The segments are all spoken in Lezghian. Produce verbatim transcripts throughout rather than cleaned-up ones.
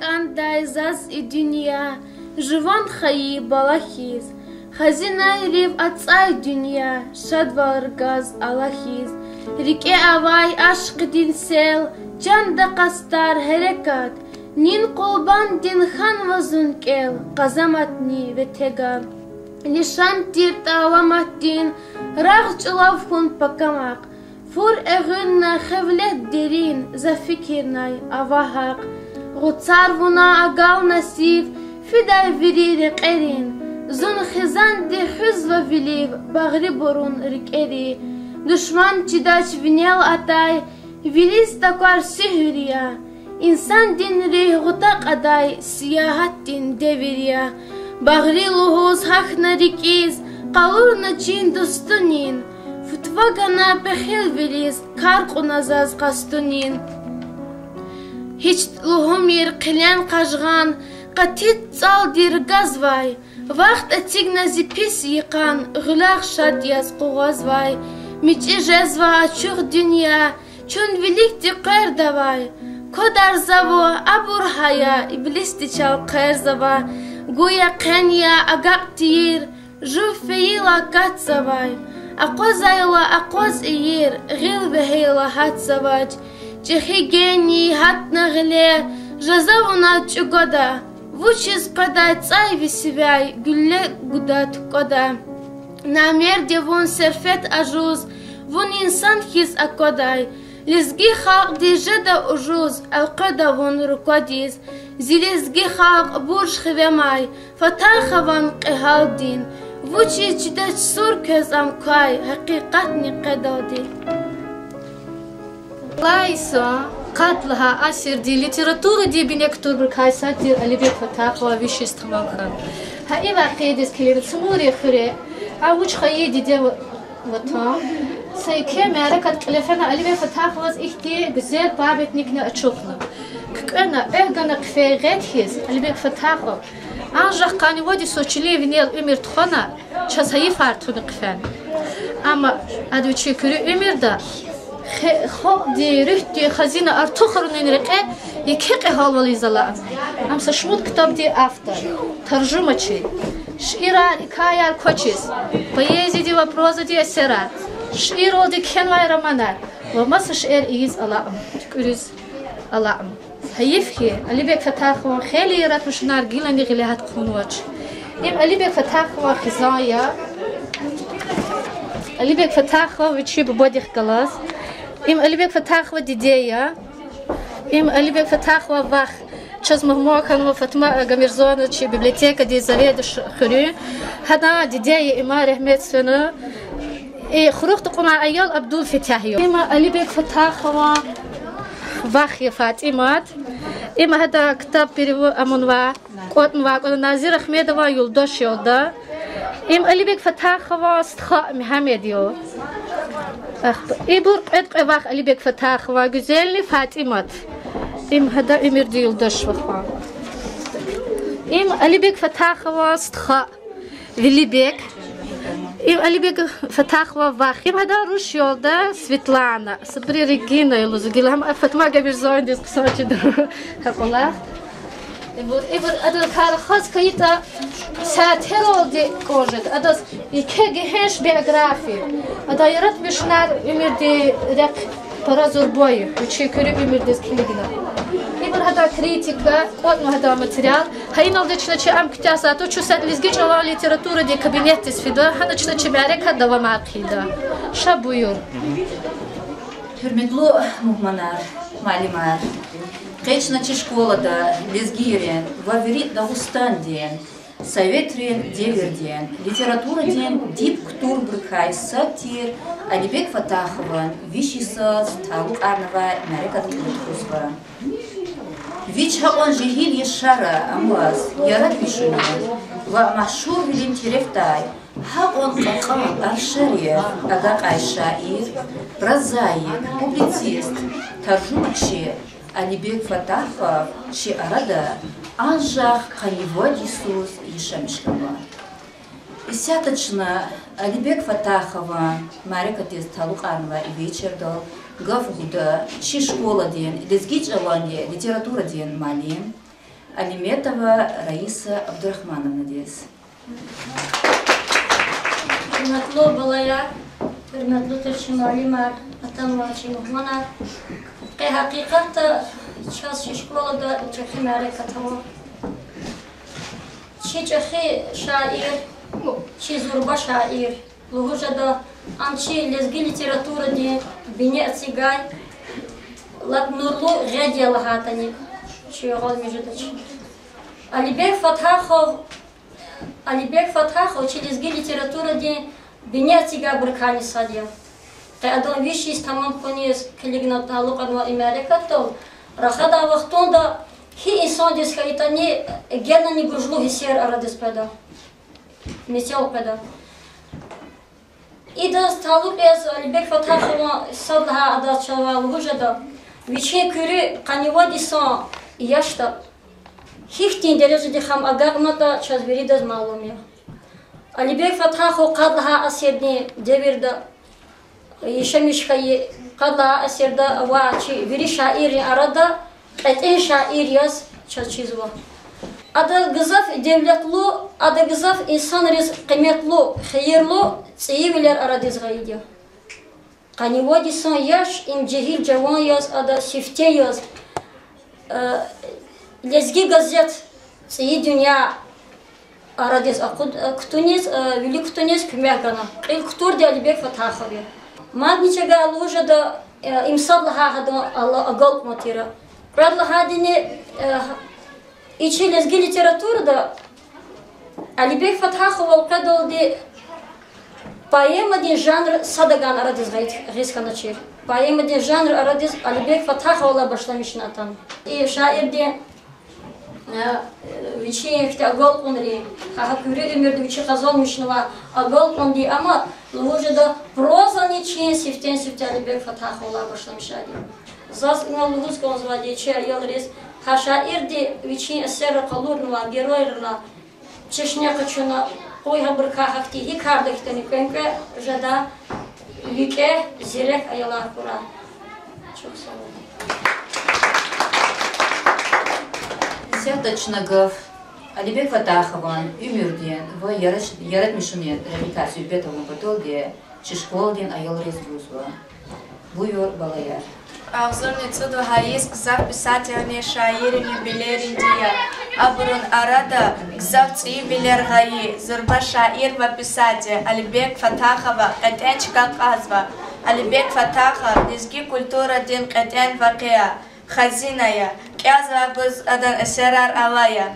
КӀандай заз и дуьнья, жуван хайи бала хьиз, хазинайрив ацӀай дуьнья, шадвал ргаз Аллагьдиз. РикӀе авай ашкъидин сел, чанда къастар гьерекат, нин къулбандин хьанва зун кӀел, къазаматни ветега. Лишан тир аламатдин, рагъ чӀулав хьун пакамахъ, фур эгъуьнна хевлет дерин, за фикирнай ава гьахъ. Гъуцар вуна агална сив, фидай вири рекьерин, зун хизанди хуьзва вилив багърибурун рикӀери. Душман чидач винел атай, вилиз таквар суьгьуьр я, инсандин руьгь гъута кьадай сиягьатдин девир я. Багъри лугьуз гьахьна рикӀиз, къалурна чин дустунин, футва гана пехилвилиз, кар кьуна заз къастунин. Гьич лугьумир хъилен къажгъан, къати цӀалди ргазвай, вахт эцигна зи пис йикъан, гъуьлягъ шад яз къугъвазвай. МичӀи жезва ачух дуьнья, чун виликди къвердавай, квадарзава абур гьа я, иблисди чал хъверзава. Гуя хъен я агакь тийир, жув фейила катзавай, акъвазайла акъваз ийир, гъил вегьейла гьатзавач. ЧӀехи гений гьатна гъиле, жаза вуна чӀугвада, вучиз къведай цӀай ви сивяй, гуьлле гуда тукӀвада. Намерд я вун серфед ажуз, вун инсан хьиз аквадай, лезги халкьди жеда ужуз, элкъведа вун руквадиз. Зи лезги халкь бурж хивемай, Фатахован кьегьалдин, вучиз чидач сур квез ам квай, гьакъикъатни къедалди. Лайса къад лагьай асирдин литературадин бине кутурбурукай сад тир Алибек Фатахован виш йис тамам хьана. Гьа и вакъиадиз килигна Цумудрин хуьре, а вуч хайи диде ва-, ватан, са еке мярекат кьиле фена, Алибек Фатаховаз ихьтин гуьзел памятникни ачухна. КуькӀвена, экв гана хъфей гъед хьиз Алибек Фатахов. Анжах къанни вад йисуз чилин винел уьмуьр тухвана, чаз гьайифар туна хъфена. Амма ада вичин куьруь уьмуьрда хе-, халкьдин руьгьдин хазина артухарунин рекье еке кьегьалвал ийиз алакьна. Ам са шумуд ктабдин автор, таржумачи, шиирар, гьикаяр квачиз, поэзиядин ва прозадин эсерар, шиирвалди кхьенвай романар ва маса шейэр ийиз алакьна, туькӀуьриз алакьна. Гьайиф хьи, Алибек Фатахован хейлин яратмишунар гилани гъиле гьат хъувунвач. Им Алибек Фатахован хизан я. Алибек Фатахов вичин бубадихъ галаз. Им Алибек Фатахован диде я. Им Алибек Фатахован вах. Чаз мугьман хьанва Фатма Гамирзоевна, чи библиотекадин заведующий хуьруьн. Гьадан диде я им, рагьметдиз фена. И хурухъ тукьунвай аял Абдулфетягь я. Им Алибек Фатахован вах я ФатӀимат. Им гьадан ктаб перево-, амунва, кӀватӀнава, кӀватӀна Назир Ахмедован юлдаш я ада. Им Алибек Фатахован стха Мегьамед я. Ахпа ибур кьвед кьве вах Алибек Фатахован: Гуьзелни ФатӀимат. Им гьадан уьмуьрдин юлдаш вах я. Им Алибек Фатахован стха Велибек. Им Алибек Фатахован вах. Им гьадан руш я ада, Светлана. Сабури Регина я лугьузва гила, гьам Фатма Гамирзоевадиз хъсан чида гьа кӀвалах. Ибур, ибур адал кар хаз хьайитӀа, сатералди кӀан жеда адаз еке гегьенш биография. Адан яратмишунар уьмуьрдин рехъ пара зурба я, вичин куьруь уьмуьрдиз килигна. Ибур гьадан критика, кӀватӀнава гьадан материал. Гьа иналди чна чи ам куьтягьзавайди туш, чун сад лезги чӀалан литературадин кабинетдиз фида, гьана чна чи мярекат давамар хъийида. Ша буюр. Гьуьрметлу мугьманар, муаллимар! Къе чна чи школада лезгийрин ва вири Дагъустандин, советрин девирдин литературадин диб кутурбурукай сад тир Алибек Фатахован виш йисаз талукьарнавай мярекат кьиле тухузва. Вич гьакьван жегьил яшара амаз яратмишунин ва машгьурвилин терефдай гьакьван кьакьан аршарив агакьай шаир, прозаик, публицист, таржумачи Алибек Фатахов чи арада анжах къанни вад йисуз яшамиш хьанва. Исятда чна Алибек Фатахован мярекатдиз талукьарнавай и вечердал гаф гуда чи школадин лезги чӀаланни литературадин муаллим, Алиметова Раиса Абдурахмановнадиз. Гьуьрметлу балаяр, гьуьрметлу тир чи муаллимар, атанвай чи мугьманар. Къе гьакъикъатда чаз чи школада чӀехи мярекат ава. Чи чӀехи шаир, чи зурба шаир лугьуз жеда, ам чи лезги литературадин бине эцигай лап нурлу гъед я лагьайтӀани, чи гъвалмиш жедач. Алибек Фатахов, Алибек Фатахов чи лезги литературадин бине эцигайбурукайни сад я. Къе адан виш йис тамам хьуниз килигна талукьарнавай и мярекатдал, рахадай вахтунда гьи инсандиз хьайитӀани генани гужлу гьиссер арадиз къведа, мецел къведа. Идаз талукь яз Алибек Фатахован сад лагьай адаз чавай лугьуз жеда, вичин куьруь къанни вад йисан яшда гьихьтин дережадихъ ам агакьнатӀа чаз виридаз малум я. Алибек Фатахов къад лагьай асирдин девирда яшамиш хьайи, къад лагьай асирда авай чи вири шаиррин арада кьетӀен шаир яз чаз чизва. Ада гзаф девлетлу, ада гзаф инсанриз къиметлу, хийирлу цӀийивилер арадиз гъайиди я. Къанни вад йисан яш, им жегьил жаван яз, ада сифте яз, э, Лезги газет цӀийи дуьнья арадиз акъуд-, э, кутуниз, э, вилик кутуниз куьмек гана. Кьил кутурди Алибек Фатахов я. Мадни чавай лугьуз жеда, э, им сад лагьай гьадан ала-, агалкьун тир. Кьвед лагьайдини, э, и чи лезги литературада Алибек Фатаховал къведалди поэмадин жанр садавай арадиз гъайи-, гъиз хьаначир. Поэмадин жанр арадиз Алибек Фатаховалай башламишна атана. И шаирди, э, вичин ихьтин агалкьунрин, гьа, гьа куьруь уьмуьрда вичи къазанмишнавай агалкьунрин, амма лугьуз жеда, прозани чи сифтени-сифте Алибек Фатаховалай башламишайди. Заз инал лугьуз кӀанзавайди, чи аялриз, гьа шаирди вичин эсерра къалурнавай геройрилай чешне къачуна, къуй гьабурукай гьахьтин гьи кардик хьтин кӀвенкӀве жеда, викӀегь, зирек аялар хьурай. Чухсагъул. Исятда чна гаф Алибек Фатахован уьмуьрдин ва ярач-, яратмишунрин рекьикай суьгьбет авун паталди чи школадин аялриз гузва. Буюр, балаяр. Агъзурни цӀуд лагьай йис гзаф писателринни шаиррин юбилейринди я. Абурун арада гзаф цӀийивилер гъайи зурба шаир ва писатель Алибек Фатахова кьетӀен чка кьазва. Алибек Фатахов лезги культурадин кьетӀен вакъиа, хазина я. КӀелзавайбуруз адан эсерар ава я.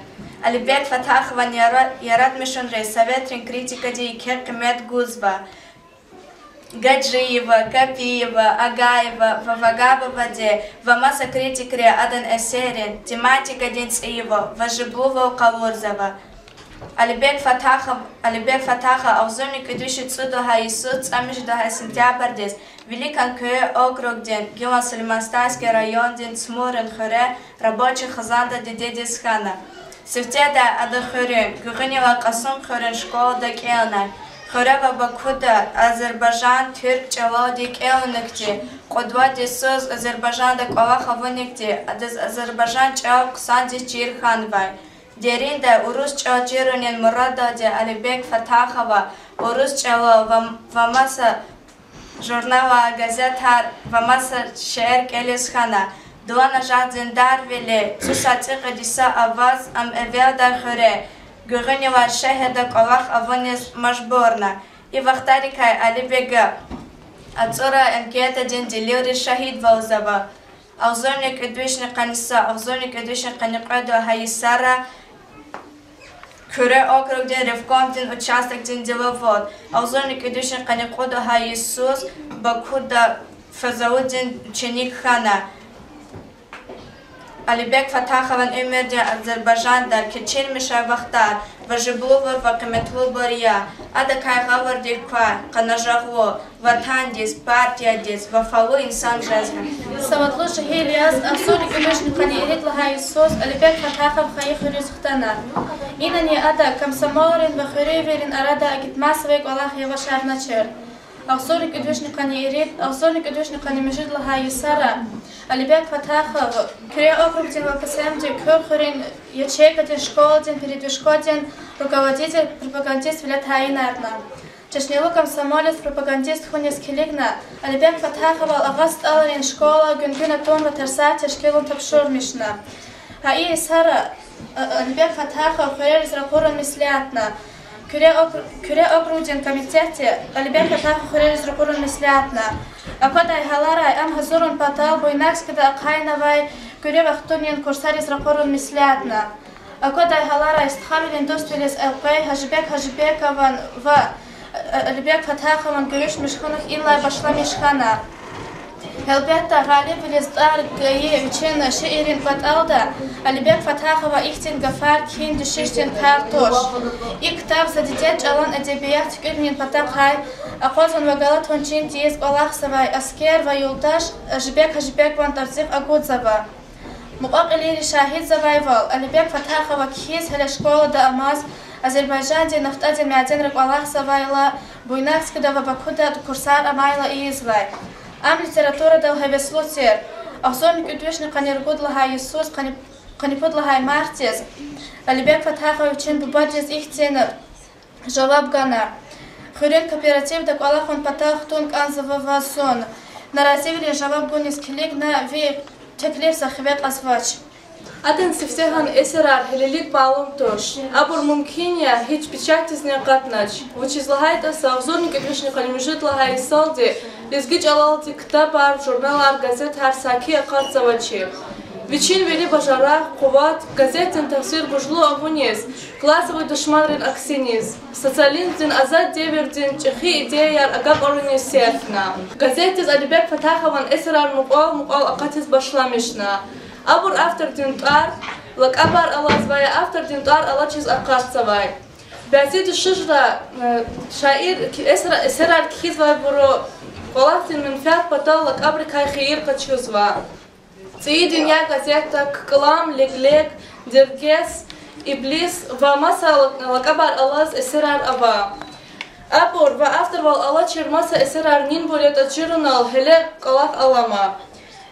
Алибек Фатахован яра-, яратмишунриз советрин критикади еке къимет гузва. Гаджиева, Капиева, Агаева ва Вагабовади ва маса критикри адан эсеррин тематикадин цӀийивал ва жибулувал къалурзава. Алибек Фатахов, Алибек Фатахов агъзурни кӀуьд вишни цӀуд лагьай йисуз цӀемуьжуьд лагьай сентябрдиз Великан Куьре округдин гилан Сулейман-Стальский райондин Цмурин хуьре рабочий хизанда дидедиз хьана. Сифтедай ада хуьруьн, гуьгъуьнивай Кьасумхуьруьн школада кӀелнай. Хуьре ва Бакуда азербайжан, туьрк чӀалалди кӀелунихъди, кьуд-вад йисуз Азербайжанда кӀвалах авунихъди адаз азербайжан чӀал хъсандиз чир хьанвай. Дериндай урус чӀал чирунин мурадалди Алибек Фатахова урус чӀалал ва, ва маса журналар, газетар ва маса шейэр кӀелиз хьана. Дугъана жагъ диндарвили, цӀусад цӀикьвед йиса аваз ам эвелдай хуьре, гуьгъуьнивай шегьерда кӀвалах авуниз мажбурна. И вахтарикай Алибега ацӀурай анкетадин делилриз шагьидвалзава. Агъзурни кӀуьд вишни къанни са, агъзурни кӀуьд вишни къанни кьвед лагьай йисара Куьре округдин ревкомдин участокдин деловод, агъзурни кӀуьд вишни къанни кьуд лагьай йисуз Бакуда Фазаудин ученик хьана. Алибек Фатахован уьмуьрдин Азербайжанда кечирмишай вахтар важиблубур ва къиметлубур я. Адакай гъавурдик квай, къанажагълу, Ватандиз, партиядиз вафалу инсан жезва. Савадлу жегьил яз агъзурни кӀуьд вишни къанни ирид лагьай йисуз Алибек Фатахов хайи хуьруьз хтана. Инани ада комсомолрин ва хуьруьнвийрин арада агитмассовый кӀвалах явашарначир. Агъзурни кӀуьд вишни къанни ирид, агъзурни кӀуьд вишни къанни муьжуьд лагьай йисара Алибек Фатахов Куьре округдин ва КСМ-дин Куьр хуьруьн ячейкадин школадин передвижкодин руководитель, пропагандист виле тайинарна. Чешнелу комсомолец, пропагандист хьуниз килигна, Алибек Фатаховал агъа СтӀалрин школа гуьнгуьна тун ва тарсар тешкилун тапшурмишна. Гьа и йисара Алибек Фатахов хуьрериз ракъурун меслятна. Куьре окр-, Куьре округдин комитетди Алибек Фатахов хуьрериз ракъурун меслятна. Аквадай гьаларай ам гьазурун патал Буйнакскида ахъайнавай куьруь вахтунин курсариз ракъурун меслятна. Аквадай гьаларай стхавилин дуствилиз элкъвей Гьажибек Гьажибекован ва Алибек Фатахован гуьруьшмиш хьунухь инлай башламиш хьана. Гьелбетда, гъалибвилиз тӀвар гайи вичин шииррин кӀватӀалда Алибек Фатахова ихьтин гафар кхьин дишишдин кар туш. И ктаб за дидед чӀалан эдебият туькӀуьрунин патахъай акъвазун ва галатун чин тийиз кӀвалахзавай аскер ва юлдаш Гьажибек Гьажибекован тӀварцӀихъ агудзава. Мукьва-кьилийри шагьидзавайвал, Алибек Фатахова кхьиз гьеле школада амаз, Азербайжандин нафтӀадин мяденра кӀвалахзавайла, Буйнакскида ва Бакуда курсар амайла ийизвай. Ам литературадал гьевеслу тир. Агъзурни кӀуьд вишни къанни ругуд лагьай йисуз къанни, къанни пуд лагьай мартдиз Алибек Фатахова вичин бубадиз ихьтин жаваб гана: Хуьруьн кооперативда кӀвалахун патал хтун кӀанзава ваз зун. Наразивилин жаваб гуниз килигна, ви теклиф за хиве кьазвач. Адан сифтегьан эсерар гьелелиг малум туш. Абур, мумкин я, гьич печатдизни акъатнач. Вучиз лагьайтӀа са агъзурни кӀуьд вишни къанни муьжуьд лагьай йисалди лезги чӀалалди ктабар, журналар, газетар саки акъатзавачир. Вичин вири бажарагъ, къуват газетдин таъсир гужлу авуниз, классовый душманрин аксиниз, социализмдин азад девирдин чӀехи идеяяр агакьаруниз серфна. Газетдиз Алибек Фатахован эсерар мукьвал-мукьвал акъатиз башламишна. Абур автордин тӀвар, лакӀабар алаз ва я автордин тӀвар алачиз акъатзавай. Бязи душижра, э, шаир ки-, эсера-, эсерар кхьизвайбуру кӀвалахдин менфят патал лакӀабрикай хийир къачузва. ЦӀийи дуьнья газетда КӀлам, Леглег, Дергес, Иблис ва маса лакӀабар алаз эсерар ава. Абур ва авторвал алачир маса эсерар нинбур ятӀа чирунал гьеле кӀвалах алама.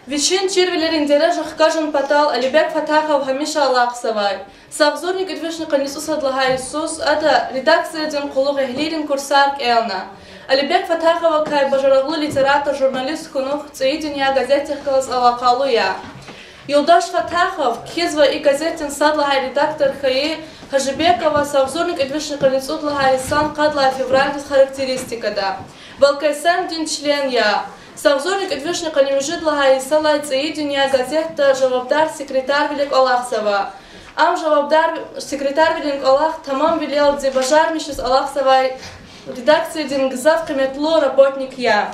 Вичин чирвилерин дережа хкажун патал Алибек Фатахов гьамиша алахъзавай. Са агъзурни кӀуьд вишни къанни цӀусад лагьай йисуз ада редакциядин къуллугъ-эгьлийрин курсар кӀелна. Алибек Фатаховакай бажарагълу литератор, журналист хьунухь ЦӀийи дуьнья газетдихъ галаз алакъалу я. Юлдаш Фатахов кхьизва и газетдин сад лагьай редактор хьайи Гьажибекова са агъзурни кӀуьд вишни къанни цӀуд лагьай йисан къад лагьай февралдиз характеристикада. Вал КСМ-дин член я. Са агъзурни кӀуьд вишни къанни муьжуьд лагьай йисалай ЦӀийи дуьнья газетда жавабдар секретарвиле кӀвалахзава. Ам жавабдар секретарвилин кӀвалах тамамвилелди бажармишиз алахъзавай редакциядин гзаф къиметлу работник я.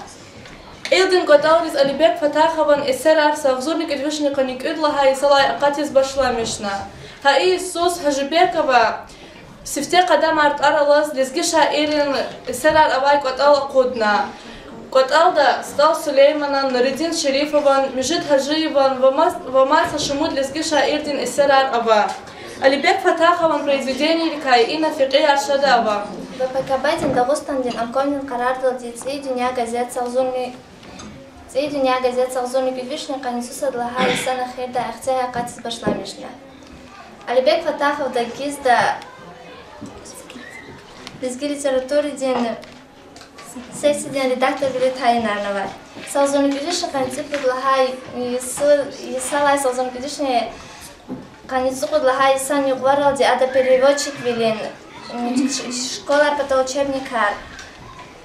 Кьилдин кӀватӀалриз Алибек Фатахован эсерар са агъзурни кӀуьд вишни къанни кӀуьд лагьай йисалай акъатиз башламишна. Гьа и йисуз Гьажибекова сифте къадамар тӀвар алаз лезги шаиррин эсерар авай кӀватӀал акъудна. КӀватӀалда СтӀал Сулейманан, Нуридин Шерифован, Муьжуьд Гьажиеван ва мас-, ва маса шумуд лезги шаирдин эсерар ава. Алибек Фатахован произведенийрикай ина фекьияр шада ава. ВПКБ-дин Дагъустандин обкомдин къарардалди ЦӀийи дуьнья газет са агъзурни, ЦӀийи дуьнья газет са агъзурни кӀуьд вишни къанни цӀусад лагьай йисан эхирдай ахцегьай акъатиз башламишна. Алибек Фатахов Дагъиста лезги литературадин секциядин редакторвиле тайинарнавай. Са агъзурни кӀуьд вишни къанни цӀипуд лагьай йис-, йисалай са агъзурни кӀуьд вишни къанни цӀукьуд лагьай йисан юкьваралди ада переводчиквилин, м, ш-, школар патал учебникар,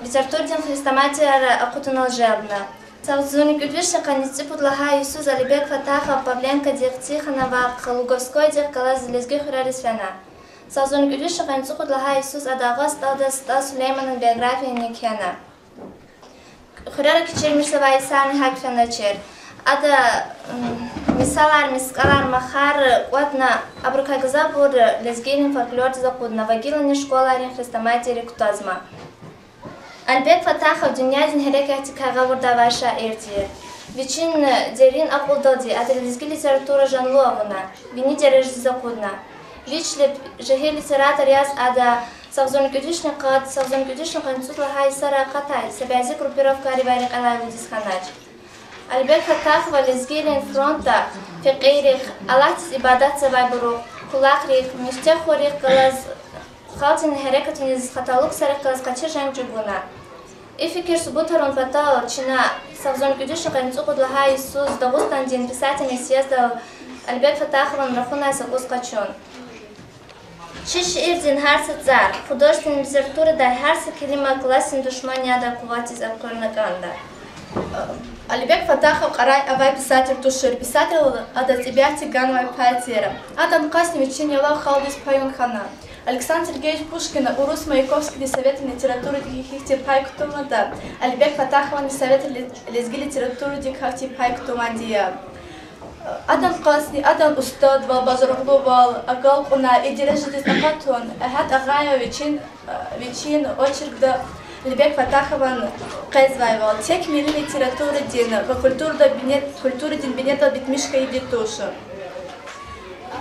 литературадин хрестоматияр акъудунал желбна. Са агъзурни кӀуьд вишни къанни цӀипуд лагьай йисуз Алибек Фатахов Павленкодихъ, Тихоновахъ, Луговскойдихъ галаз лезги хуьрериз фена. Са агъзурни кӀуьд вишни къанни цӀукьуд лагьай йисуз ада Агъа СтӀалда СтӀал Сулейманан биографиянив кхьена. Хуьрера кечирмишзавай йисарни гьакӀ феначир. Ада, м, мисалар, мискӀалар, махар кӀватӀна, абурукай гзафбур лезгийрин фольклордиз акъудна ва гилани школайрин хрестоматийрик кутазма. Алибек Фатахов дуьньядин гьерекатдикай гъавурда авай шаир тир. Вичин дерин акьулдалди ада лезги литература жанлу авуна, вини дережадиз акъудна. Вич леп-, жегьил литератор яз ада Агъзурни кӀуьд вишни къад, агъзурни кӀуьд вишни къанни цӀуд лагьай йисара акъатай са бязи группировкайрив рекьелай вудиз хьанач. Алибек Фатахова лезгийрин фронтда фекьийрихъ, Аллагьдиз ибадатзавайбурухъ, кулахрихъ, муьстехуррихъ галаз халкьдин гьерекатуниз хаталу ксарихъ галаз къачуз женг чӀугуна. И фикир субутарун патал чна агъзурни кӀуьд вишни къанни цӀукьуд лагьай йисуз Дагъустандин писателрин съездал Алибек Фатахован рахунай са кӀус къачун. Чи шиирдин гьар са цӀар, художественный литературадай гьар са келима классдин душман ядай къуватдиз элкъуьрна кӀанда. Алибек Фатахов кьарай авай писатель тушир. Писатель адаз тӀебиатдик ганвай пай тир. Адан къасни вичин ял халкьдиз паюн хьана. Александр Сергеевич Пушкина урус Маяковскийди советрин литературадик гьихьтин пай кутунватӀа, Алибек Фатаховани советрин лез-, лезги литературадик гьахьтин пай кутунвайди я. Адан къасни, адан устадвал, бажарагълувал агалкьуна и дережадиз акъатун Агьад Агъаев вичин, вичин очеркда Алибек Фатахован къвезвайвал, тек милли литературадин ва культурада бине-, культурадин бинедал битмиш хьайиди туш.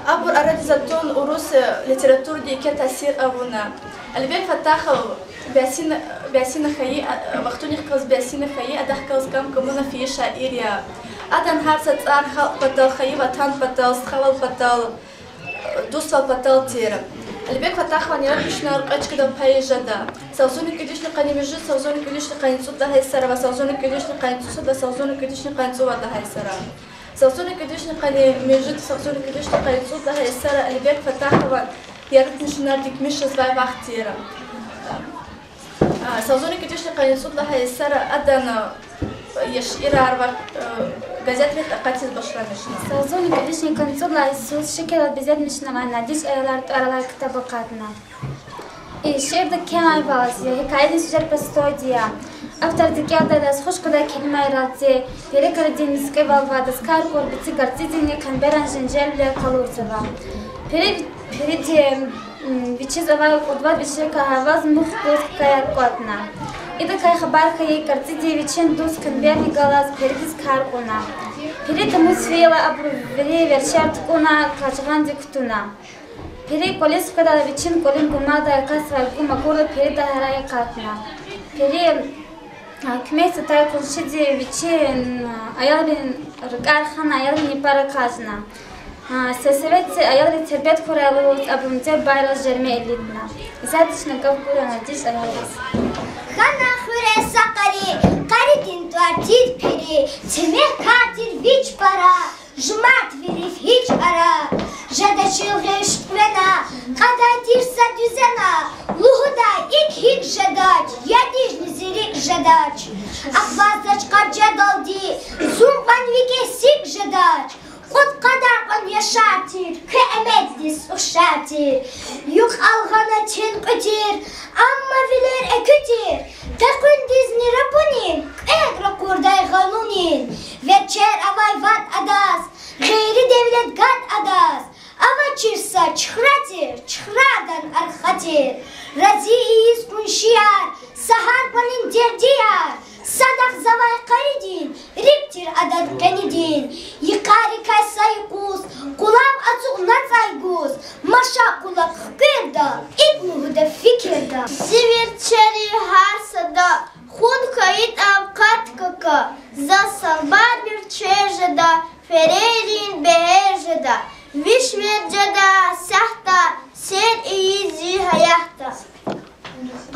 Абур арадиз атун урус литературадин еке таъсир авуна. Алибек Фатахов бясин-, бясина хьайи, а, вахтунихъ галаз бясина хьайи, адахъ галаз кам-камуна фейи шаир я. Адан гьар са цӀар халкь патал, хайи ватан патал, стхавал патал, дуствал патал тир. Алибек Фатахован яратмишунар кьве чкадал пай жеда: агъзурни кӀуьд вишни къанни муьжуьд, агъзурни кӀуьд вишни къанни цӀуд лагьай йисара ва агъзурни кӀуьд вишни къанни цӀусад ва агъзурни кӀуьд вишни къанни цӀувад лагьай йисара. Агъзурни кӀуьд вишни къанни муьжуьд, агъзурни кӀуьд вишни къанни цӀуд лагьай йисара Алибек Фатахован яратмишунар дегишазвай вахт тир. Агъзурни кӀуьд вишни къанни цӀуд лагьай йисара адан шиирар ва газетрихъ акъатиз башламишна. Агъзурни кӀуьд вишни къанни цӀуд лагьай йисуз шикилар безетмишнавай Надеж аялар тӀвар алай ктаб акъатна. И шиирда кхьенвайвал, гьикаядин сюжет простойди я. Авторди кӀелдайдаз хуш къведай келимайралди, пери каридин мискӀивал ва адаз кар кьур бицӀи карцидини къенберан женжелвилер къалурзава. Пери, периди вичиз авай кьуд-вад вишикай аваз мух гуз какаяр кӀватӀна. Идакай хабар хьайи карциди вичин дуст къенберни галаз перидиз кар кьуна. Пери тамуз фейила, абуру вири верчер тукӀуна, къажгъанди кутуна. Пери кӀвализ хкведайла вичин кӀвалин гумалдай касвай гум акурла периди гьарай акъатна. Пери куьмек затай къуншиди вичин аялрин ракӀар хана, аялрин япар акъажна. Сельсоветди аялриз тербият хьурай лугьуз абурун деббайрал жерме илитна. Исятда чна гаф гуда Надеж аялриз. Хьана хуьре са къари, къаридин тӀвар тир пери, цемехкар тир вич пара, жумартвилив гьич ара. Жеда чил гъиш къвена, кьадай тир са дуьзена, лугьудай: икӀ-гьикӀ жедач, ядижни зи рикӀ жедач. Акваздач къаржадалди, зун кьван ви кесик жедач. Кьуд къадар кьван яшар тир, кве эмеддиз ухшар тир. Юкь алгъана тенкьуь тир, амма вилер экуь тир. Къекъуьндизни рапунин кьвед ракъурдай гъанунин. Верчер авай вад адаз, гъейри девлет гад адаз. Авачир са чухра тир, чухрадан арха тир. Рази ийиз къуншияр, са гьар кӀвалин дердияр. Садахъ завай къаридин, рикӀ тир адан къенидин. Йикъарикай са юкъуз, къулав ацукьна цӀай гуз, маша кӀулахъ хкведа, икӀ лугьуда фикирда: зи верчери гьар сада хун хьайитӀа къат кака. Заз санбар верчер жеда, ферейрин бегьер жеда, виш верцӀ жеда сятда, сер ийиз зи гьаятда.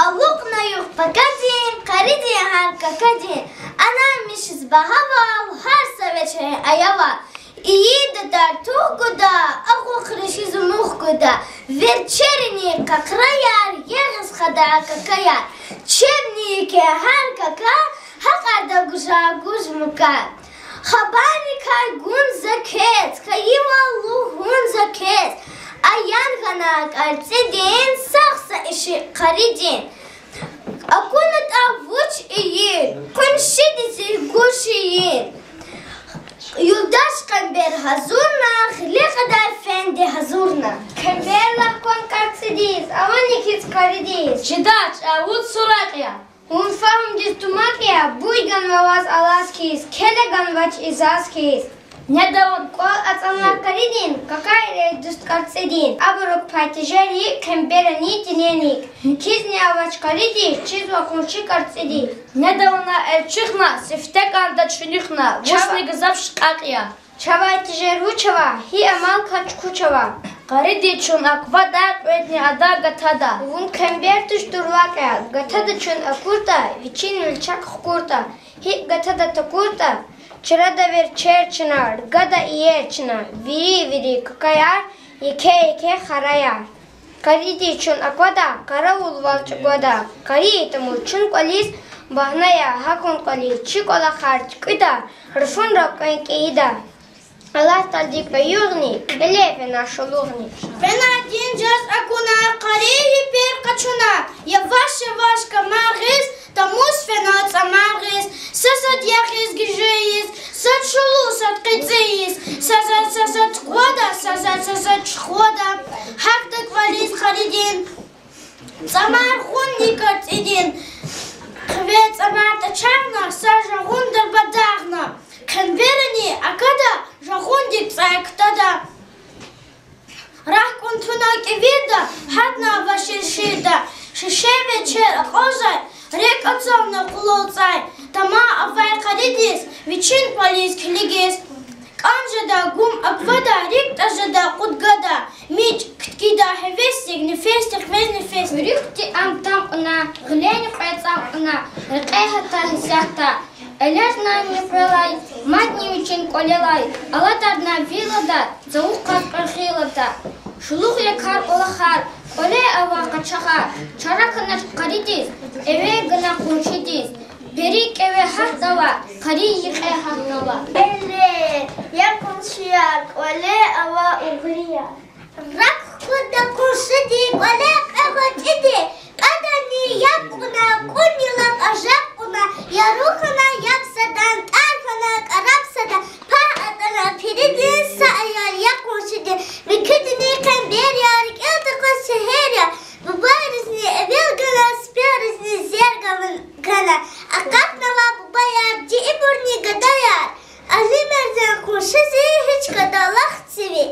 Алукьна югъ пакадин, къаридин гьар какадин, анай мишиз багьавал гьар са верчерин аявал. Ийида дар тух гуда, акьухри хьиз мух гуда, верчерини къакъраяр ягъиз хада какаяр. Чебни еке гьар кака гьакьарда гужа гуж мука. Хабаррикай гун за квез, хьайивал лугьун за квез, аян хьана карцидин сагъ са ишигъ къаридин. АкӀунатӀа вуч ийин, къуншидиз гуж ийин. Юлдаш къенбер гьазурна, гъиле кьадар фенди гьазурна. Къенбер лагь кван карцидиз, авани хьиз къаридиз. Жедач, а вуч суракь я, вун фагьумдиз тумакь я, буй ганва ваз алаз хьиз, келе ганвач и заз хьиз. Неда вун кӀвал ацӀанва къаридин, какайрай дуст кӀарцӀидин. Абурук пай тежер я хъемберани тиненник. Кизни авач къаридиз, чизва къунши кӀарцӀидиз. Неда вуна элчӀихъна, сифте кӀанда чуьнуьхна, вучни гзаф шкьакь я. Чавай тежер вуч ава, гьи амал квач куч ава? Къаридиз чун аквада, кьведни ада гатада. Вун хъембер туш, дурлакь я, гатада чун акуртӀа, вичин вилчак хкуртӀа, гьикӀ гатада такуртӀа, чарада верчер чна, ргада иер чна, вири-вири какаяр, еке-еке хараяр. Къаридиз чун аквада, къаравулвал чӀугвада, къари тамуз чун кӀвализ багьна я, гьахьун кӀвализ чи кӀвалахар туькӀуьда, руфунра кьвен кӀейида. Алатдалди кьве югъни, кьиле фена шулугъни. Фена дин жез акуна, къари йипер къачуна, яваш-яваш камар гъиз, тамуз фена цӀамар гъиз, сад-сад ягъиз гежейиз, сад шулу, сад кьецӀийиз, сад-сад, сад-сад чугъвада, сад-сад, сад-сад чугъвада. Гьахьда кӀвализ къаридин, цӀамар гъунни кӀарцӀидин. Хиве цӀамар тӀачагъна, са жагъун дарбадагъна. Хъемберани акада, жагъундик цӀай ктада. Рагъ кьун туна кӀевирда, гьатна авачир ширда. Шише верчер акьазай, рекӀ ацална къулал цӀай. Тама авай къаридиз, вичин кӀвализ килигиз. КӀан жеда, гум аквада, рикӀ тӀаз жеда, кьуд гада. МичӀ кткида гьевесдик, нефесдик, вез нефес. Руьгьди ам-там кьуна, гъилени кьве цӀам кьуна, рекье гьатда гьасятда. Элер нанни кьвелай, мадни вичин кӀвалелай, алатарна вил ада, цавук кьаз кьве гъил ада. Шулугъ я кар кӀвалахар, кӀвале ава къачагъар, чара хьанач къаридиз, эвер гана къуншидиз. Пери кӀеве гьатнава, къари йикъе гьатнава. Элер, я къуншияр, кӀвале ава угърияр. Рак хкудда къуншиди, кӀвале кьве гъвечӀиди, кьадани яб кьуна, кьунни лап ажеб кьуна, яру хьана яб садан, тӀар хьана кӀараб садан, пагь атӀана пиридин са аяр, я къуншиди. Муькуьдини хъембер я, рикӀел тахьай сегьер я, бубайризни эвел гана, сипягризни зер гана. Акъатнава бубаяр, чи ибурни гадаяр, Али-Мерзан къунши зи, гьич кадалахди ви.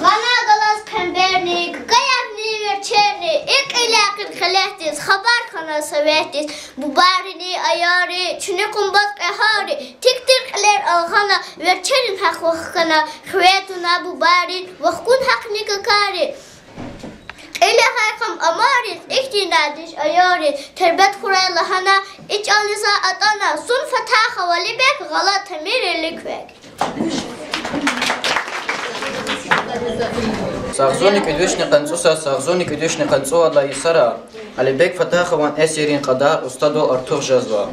Гъана галаз хъемберни, какаярни, верчерни, и кьил яхъ хилетдиз, хабар хьана советдиз. Бубайрини аярри, чуьнуьх къумбаз кьегьалри, тик тир кьилер алгъана, верчерин гьахъ вахкана, хиве туна бубайрин, вахкун гьахъни какайрин. Кьил ягъай кам амайриз, ихьтин диш аярриз, тербет хьурай лагьана, и чӀал ийиз атӀана, зун Фатахов Алибек, гъалатӀ Тамир Эликвек. Агъзурни кӀуьд вишни къанни цӀусад, агъзурни кӀуьд вишни къанни цӀувад лагьай йисара Алибек Фатахован эсеррин кьадар устадвал артух жезва.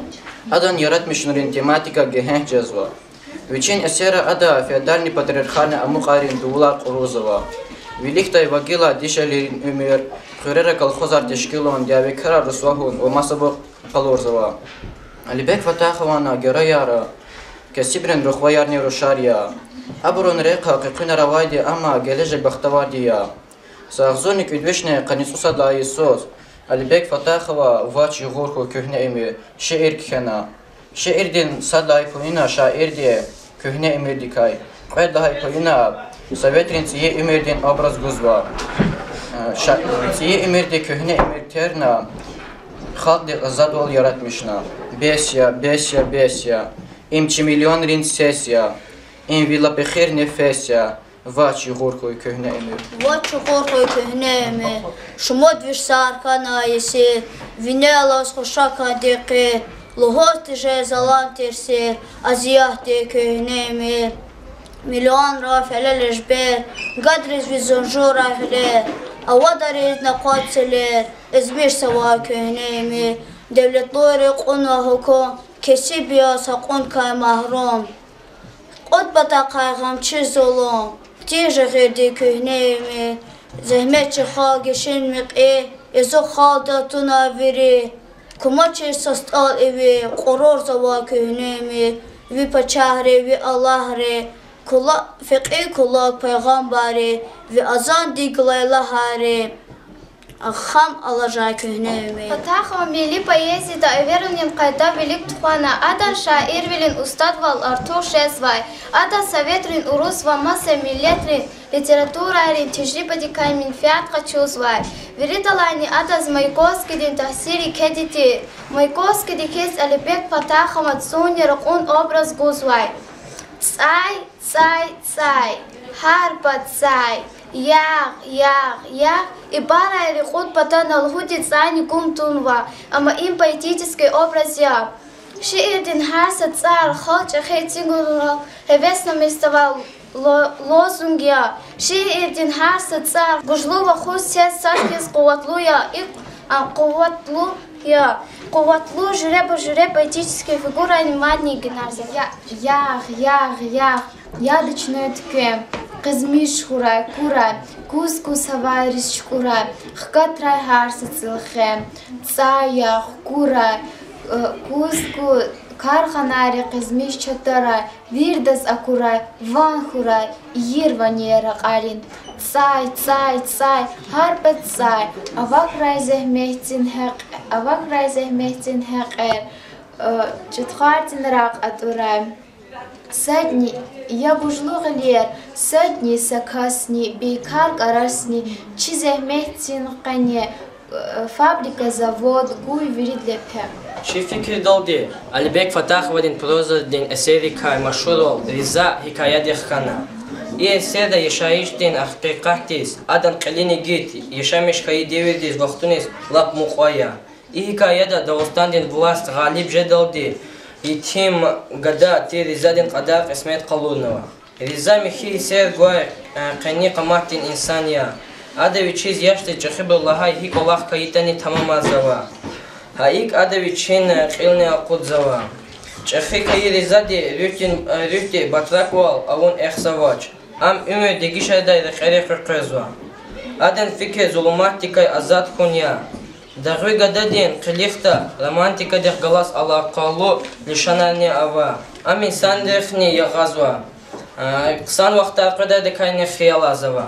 Адан яратмишунрин тематика гегьенш жезва. Вичин эсерра ада феодальный патриархальный амукьайрин дувулар кьурузава. Виликдай ва гила дишегьлийрин уьмуьр, хуьрера колхозар тешкилун, дяве крар русвагьун ва масабур къалурзава. Алибек Фатахован геройар кесибрин рухваярни рушар я. Абурун рехъ къекъуьнар авайди, амма гележег бахтаварди я. Са агъзурни кӀуьд вишни къанни цӀусад лагьай йисуз Алибек Фатахова Вач югъур хьуй куьгьне уьмуьр шиир кхьена. Шиирдин сад лагьай паюна шаирди куьгьне уьмуьрдикай, кьвед лагьай паюна советрин цӀийи уьмуьрдин образ гузва. Ша-, цӀийи уьмуьрди куьгьне уьмуьр терна, халкьдихъ азадвал яратмишна. Бес я, бес я, бес я. Им чи миллионрин сес я. Им ви лап эхир нефес я. Вач югъур хьуй куьгьне уьмуьр. Вач югъур хьуй куьгьне уьмуьр, шумуд виш сар хьана есир, винел алаз хушакайди къир, лугьуз тежер залан тир сир, азиятди куьгьне уьмуьр. Миллионра фелел эжбер, гадриз ви зунжурай гьуьлер, авадариз накъвад селер, эзмишзава куьгьне уьмуьр. Девлетлуйри кьунва гьукум, кесиб яз гьакьуникай магьрум. Кьуд патахъай гъамчи зулум, хьтин жагъирди куьгьне уьмуьр. Зегьмет чӀехи гишин мекьи, язух халкьдал туна вири. Кумачиз са стӀал иви, кьурурзава куьгьне уьмуьр. Ви пачагьри, ви аллагьри, кула-, фекьи кулаг пайгъамбарри, ви азандихъ галай лагьайри. Ахъам алажай куьгьне уьмуьр. Патахова милли поэзияда эверунин къайда вилик тухвана, ада шаирвилин устадвал артух жезвай. Ада советрин, урус ва маса миллетрин литературайрин тежрибадикай менфят къачузвай. Виридалайни адаз Маяковскийдин таъсир екеди тир. Маяковскийди хьиз Алибек Патахова цӀуни ракьун образ гузвай. ЦӀай, цӀай, цӀай, гьар пад цӀай, ягъ, ягъ, ягъ, ибарайри кьуд патана лугьуди цӀайни гум тунва, амма им поэтический образ я. Шиирдин гьар са цӀар халкь чӀехи эцигунрал гьевеснамишзавай ло-, лозунг я. Шиирдин гьар са цӀар гужлу ва хуш сес сад хьиз къуватлу я. Икь, а, къуватлу я. Къуватлу жуьреба-жуьре поэтический фигурайни мадни генерзава. Я, ягъ, ягъ, ягъ, яда чна туьквен, къизмиш хьурай, курай, куз-куз гьавайриз чукӀурай, хкатрай гьар са цӀилхен, цӀай ягъ, курай, э, куз-куз карханайри къизмиш чатарай, вирдаз акурай, ван хьурай, ийир ванер ракьарин. ЦӀай, цӀай, цӀай, гьар пад цӀай, авакрай зегьметдин гьекь-, авакрай зегьметдин гьекьер, э, чӀутхвардин ракь атӀурай. Садни я гужлу гъилер, садни са касни, бейкар кӀарасни, чи зегьметдин къене, э, фабрика, завод гуй вирид лепе. Чи фикирдалди, Алибек Фатаховадин прозадин эсеррикай машгьурвал Риза гьикаядихъ хьана. И эсерда яшайишдин гьакъикъатдиз, адан кьилин игит яшамиш хьайи девирдиз, вахтуниз лап мукьва я. И гьикаяда Дагъустандин власть гъалиб жедалди, етим гада тир Ризадин кьадар кьисмет къалурнава. Риза михьи гьиссер гвай, э, къени къаматдин инсан я. Ада вичиз яшдиз чӀехибур лагьай гьи кӀвалах хьайитӀани тамамарзава. Гьа икӀ ада вичин, э, кьилни акъудзава. ЧӀехи хьайи Ризади руьгьдин, э, руьгьди батраквал авун эхзавач. Ам уьмуьр дегишардай рекьерихъ къекъвезва. Адан фикир зулуматдикай азад хьун я. Дагъви гададин къилихда романтикадихъ галаз алакъалу лишанарни ава. Ам инсанрихъни ягъазва. А, хъсан вахтар къведайдакайни хияларзава.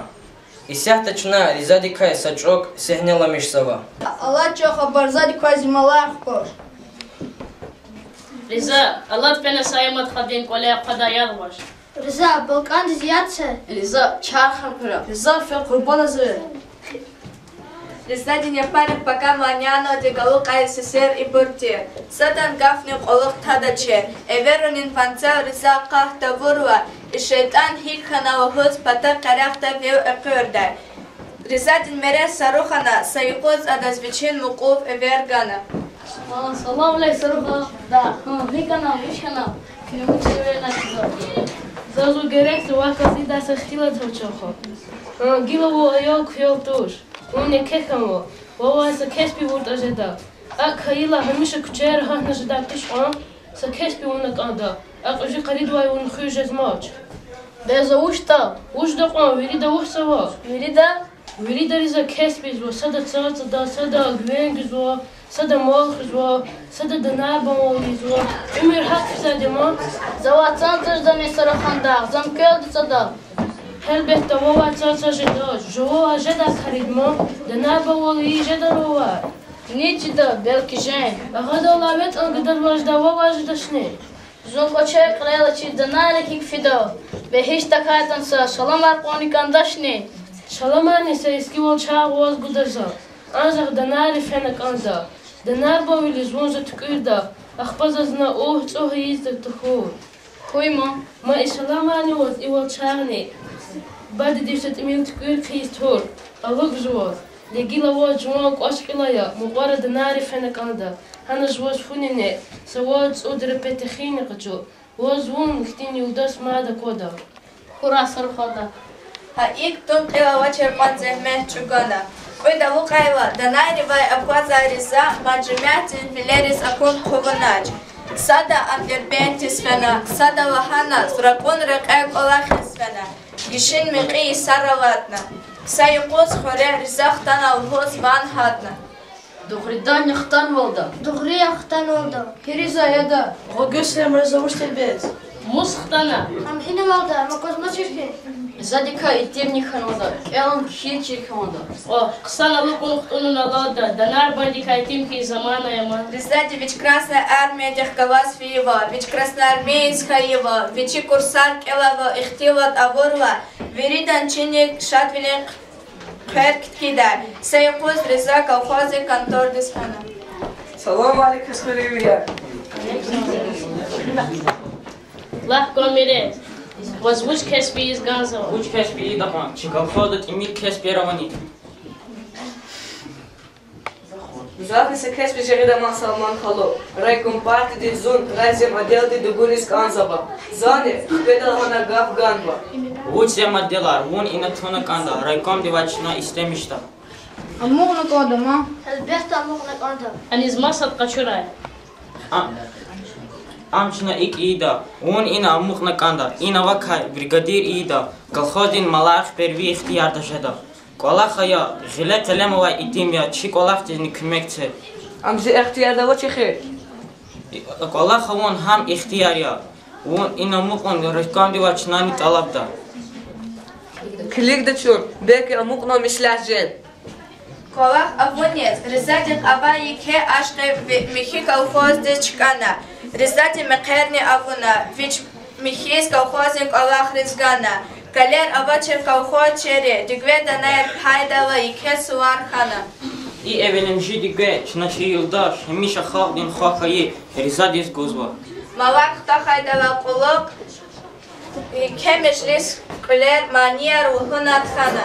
Исятда чна Ризадикай са чӀук сегьнеламишзава. Алад чӀехи абур, Ризадикай зи малар хкваш. Риза, алад фена Саимат хадин кӀвале, хъвадай яр гвач. Риза, балкӀандиз яд це. Риза, чарх акура. Риза, фе къурбандиз. Ризадин япарин пакамал няналди галукьай сесер ибур тир. Садан гафни кьулухъ тадачир. Эверунин панцел Риза къагь тавурла, и шейтӀан гьикӀ хьана лугьуз пата къерехда вил экъуьрдай. Ризадин мерес са руш хьана, са юкъуз адаз вичин мукьув эвер гана. Салам алейк, са руш. Да, гьикӀ хьанав, вуч хьанав? Куьне вуч эверна чизва? Заз вун герек, вахъ галаз ида са ихтилат авачирха. Гила вун аял-хъял туш. Вун еке хьанва. Вавай са кеспи авуртӀа жеда. АкӀ хьайила гьамиша куьчейра гьахьна жедай туш кьван, са кеспи вуна кӀанда. АкӀ жи къаридвай вун хуьз жезмач. Бес за вучда? Вучда кьван, вирида вучзава? Вирида? Виридаз за кеспи ийизва, сада цацада, сада гуьвенг ийизва, сада мал хуьзва, сада данарбанвал ийизва. Уьмуьр гьакӀ физвайди я ман. Завай цан цӀуз жедани, са руш хьандагъ, за муькуьлди цада. Гьелбетда, вавай цан цӀуз жедач, жувавай жедай кар я ман, данарбанвал ийиз жеда вавай. Ни чида, белки жен. Агъадал алай ветӀан гададал жедай вавай жедачни? Зун кӀвачер кьилел алачир данари гьикӀ фида? Бегьишт тахьайтӀани, са шаламар кьунни кӀандачни? Шаламарни са эцигвал чагъ ваз гуда за. Анжах данари фена кӀанда. Данарбанвилиз вун за туькӀуьрда. Ахпа заз на угь-цӀугь ийиз тахьуй. Хьуй ман. Ма и шаламарни ваз, и валчагъни. Бадедив са тӀимил туькӀуьр хъийиз тур. Алукь жуваз. Де гила ваз жуван кӀвач кьил ая, мукьвара данари фена кӀанда. Гьана жуваз фу нене, са вад-цӀуд репетехини къачу. Ваз вун хьтин юлдаш мад аквада. Хьурай, са руш хьада. Гьа икӀ тум кьил авачир кьван зегьмет чӀугуна. Кьуьд алукьайла данайривай аквазвай Риза мад жемятдин вилериз акун хъувунач. Сада ам Дербентдиз фена, сада лагьана зун ракьун рекье кӀвалахиз фена. Гишин мекьи йисара алатна. Са юкъуз хуьре Риза хтана лугьуз ван гьатна. Дугъриданни хтанвалда? Дугъри я, хтанвалда. Гьи Риза, яда, гъвагуьсемра за вуч тербиядиз? Мус хтана? Ам гьинавалда, ам аквазмачир хьи. Ризадикай итимни хьанвайда, кӀелун кхьиз чир хьанвайда. О, хъсан алукӀун хтӀунун алалда, данар байдикай итим хьиз замана ама. Ризади вич Красная Армиядихъ галаз фейила, вич красноармеец хьайила, вичи курсар кӀелайла ихтилат авурла, виридан чиник шадвилин хъвер кткида. Са юкъуз Риза колхоздин контордиз хьана. Салам алейк, ксаривияр. Лагь, Комире, ваз вуч кесб ийиз кӀанзава? Вуч кесб ийида кьван? Чи колхозда тӀимил кесбер авани? Зазни са кесб жагъида ман, Салман халу. Райкомпартиядиз зун райзем отделдиз дугуриз кӀанзава. Зани хкведа лагьана гаф ганва. Вуч зем отделар, вун ина туна кӀанда, райкомдивай чна истемишда. Амукьна кӀанда ман. Гьелбетда, амукьна кӀанда. Аниз масад къачурай. А, ам чна икӀ ийида, вун ина амукьна кӀанда, ина вакай бригадир ийида, колхоздин малар хиперви ихтиярда жеда. КӀвалах ая, гъиле-къелем авай итим я, чи кӀвалахдизни куьмек це. Ам зи ихтиярда авач эхир. КӀвалах авун гьам ихтияр я. Вун ина амукьун райкомдивай чнани тӀалабда. Килигда чун, белки амукьнава меслят жен. КӀвалах авуниз Ризадихъ авай еке ашкъи ви-, михьи колхоздиз чкӀана. Ризади мехъерни авуна, вич михьиз колхоздин кӀвалахриз гана. Калер авачир колхозчийри дуьгведани пайдайла еке сувар хьана. И эвелимжи дуьгве чна чи юлдаш, гьамиша халкьдин хва хьайи Ризадиз гузва. Малар хтахайдалай кьулухъ еке межлис кьуьлер, манияр лугьунар хьана.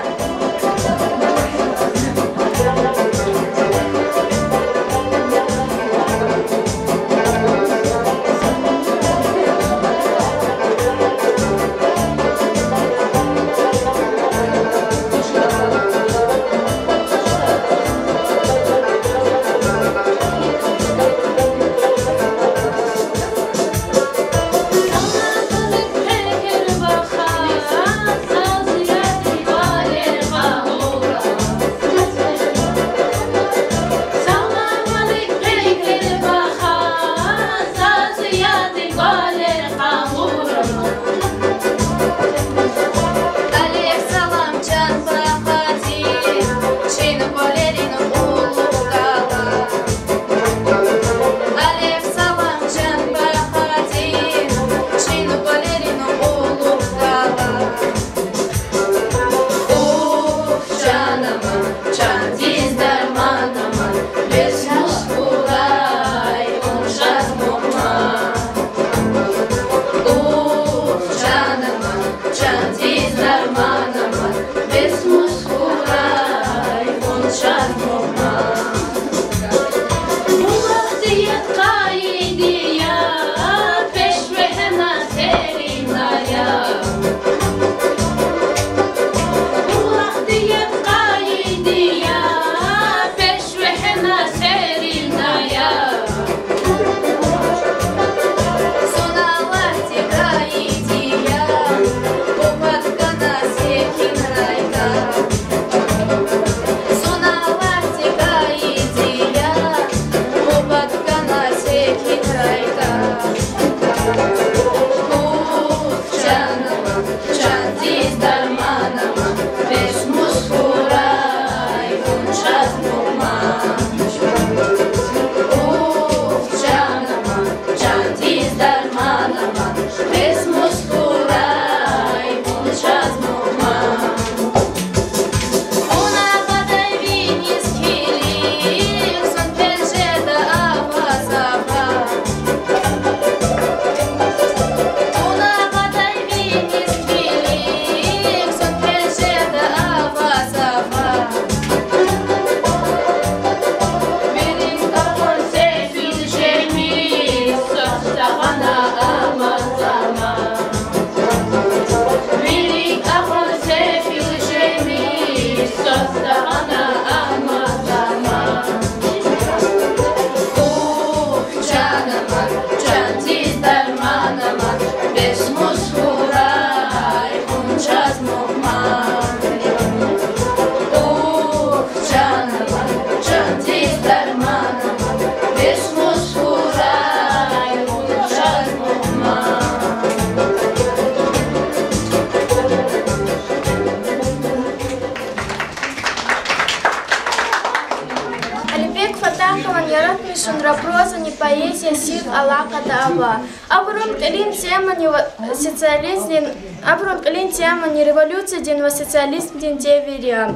Поэзия сив алакъада ава. Абурун кьилин темани ва социализмдин, абурун кьилин темани революциядин ва социализмдин девир я.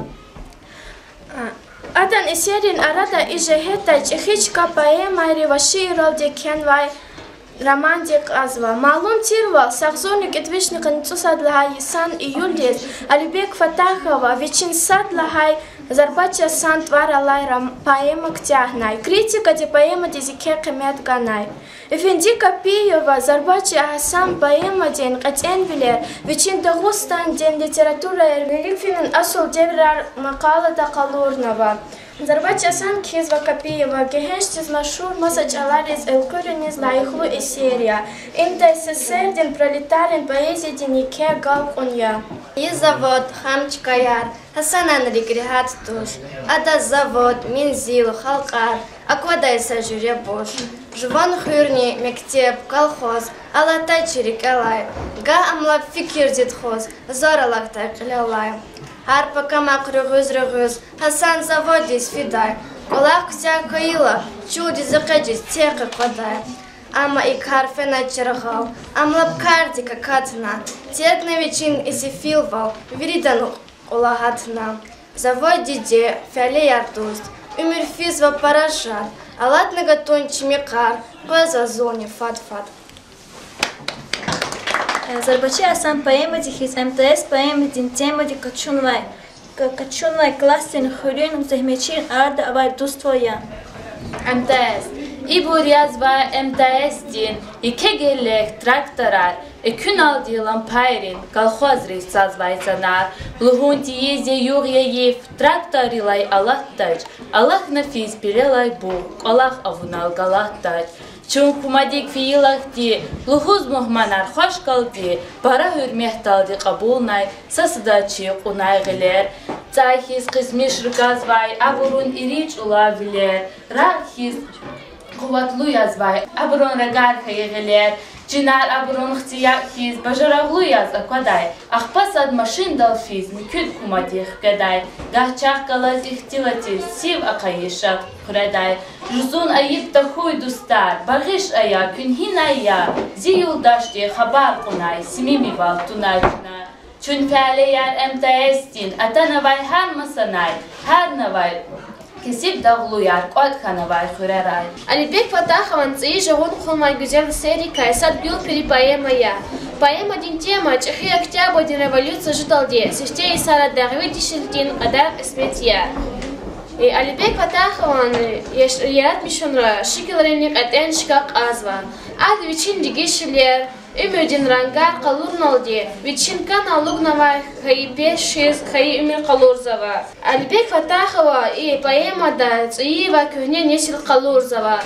Адан эсеррин арада и жигьетдай чӀехи чка поэмайри ва шиирралди кхьенвай романди кьазва. Малум тирвал, Сагъзурни кӀуьд вишни къанни цӀусад лагьай йисан июлдиз Алибек Фатахова вичин сад лагьай Зарбачи Гьасан тӀвар алай ром-, поэма куьтягьнай. Критикади поэмадиз еке къимет ганай. Эфенди Капиева Зарбачи Гьасан поэмадин кьетӀенвилер вичин Дагъустандин литературайрин вилик финин асул девирар макъалада къалурнава. Зарбачи Гьасан кхьизва Капиева гегьеншдиз машгьур маса чӀалариз элкъуьриниз лайихлу эсер я. Им Т С С С Р-дин пролетаррин поэзиядин еке гал кьун я. И завод, хам чкаяр, Гьасанан рикӀ регьят туш. Адаз завод, мензил, халкьар, аквадай са жуьре буш. Жуван хуьрни, мектеб, колхоз алатай чи рикӀелай. Гагь ам лап фикирдиз тухуз, зар алатдай кьилелай. Гьар пакамахъ руьгъуьз-руьгъуьз Гьасан заводдиз фидай. КӀвалах куьтягь хьайила, чуьлдиз экъечӀиз техи къвадай. Амма и кар фенач яргъал, ам лап кардик акатна. Тедна вичин и сефилвал виридан кьула гьатна. Завод диде, фялеяр дуст, уьмуьр физва пара шад, алатна гатун чими къар, къвезва зулни фад-фад. Зарбачи Гьасан поэмади хьиз, М Т С поэмадин темади къачунвай, къ-, къачунвай классдин хуьруьн зегьметчийрин арада авай дуствал я. М Т С. Ибур язва М Т С-дин еке геллек тракторар, экуьналди лампайрин, колхозриз цазвай цанар. Лугьун тийиз я югъ-яиф, тракторрилай алатдач, алахьна физ пелелай бугъ, кӀвалах авунал галатдач. Чун кумадик фейила хьти, лугьуз мугьманар хвашкалди, пара гьуьрметдалди кьабулнай, сад-садаз чи кьунай гъилер. ЦӀай хьиз къизмиш ргазвай абурун ири чӀулав вилер, рагъ хьиз къуватлу язвай абурун рагар хьайи гъилер, чинар абурун хци ягъ хьиз бажарагълу яз аквадай, ахпа сад машиндал физ муькуьд кумадихъ хкведай, гагь чахъ галаз ихтилатиз сив ахъайиз шад хъуьредай. Жузун айиб тахьуй, дустар, багъиш ая, куьн гьинай я, зи юлдашди хабар кьунай, симимивал тунай чна. Чун фялеяр М Т С-дин, атанавай гьар масанай, гьар навай кесиб дагълуяр, кӀватӀ хьанавай хуьрерай. Алибек Фатахован цӀийи жагъун хъувунвай гуьзел эсеррикай сад Гуьлпери поэма я. Поэмадин тема чӀехи Октябрдин революция жедалди сифте йисара дагъви дишегьлидин кьадар-кьисмет я. Алибек Фатахован яш-, яратмишунра шикилрини кьетӀен чка кьазва. Ада вичин дегишвилер, уьмуьрдин рангар къалурналди, вичин кана алугнавай хайи пешиз хайи уьмуьр къалурзава. Алибек Фатахова и поэмада цӀийи ва куьгьне несил къалурзава.